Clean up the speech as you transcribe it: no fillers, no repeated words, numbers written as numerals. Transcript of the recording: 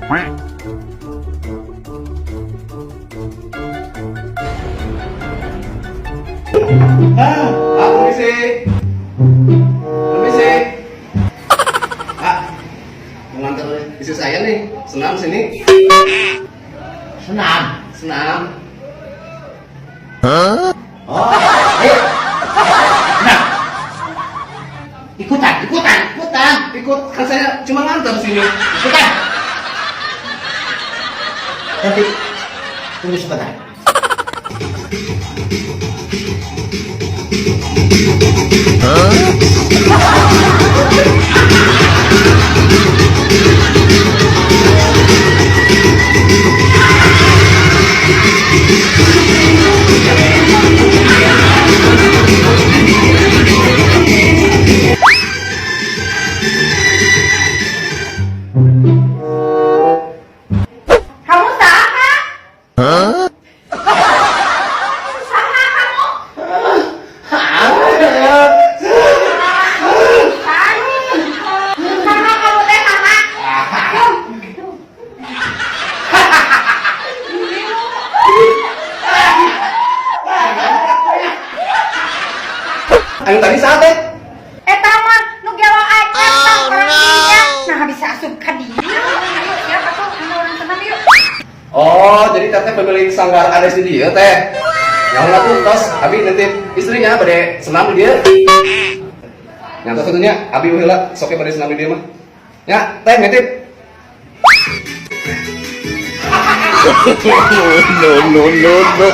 Ah, permisi. Permisi. Ah, mau nganter istri saya nih, senam sini. Senam. Senam. Oh, ayo. Nah. Ikutan, ikutan, ikutan. Ikut, kan saya cuma nganter sini. Ikutan. Nanti tunggu sebentar. Kamu saha? Saha kamu? Saha? Saha kamu teh, saha? Aduh. Anu tadi saha teh? Eta mah nu gelo anyar tah orang dinya. Nah, bisa asup ka dieu. Ayo siap atuh, anu urang senam yuk. Oh, jadi teteh pemilik sanggar Ares di dieu teh. Yang tuh tos, abi nanti istrinya bade senam di dieu. Yang tos tentunya abi heula sok bade senam di dieu mah. Ya, teh nitip. No, no, no, no.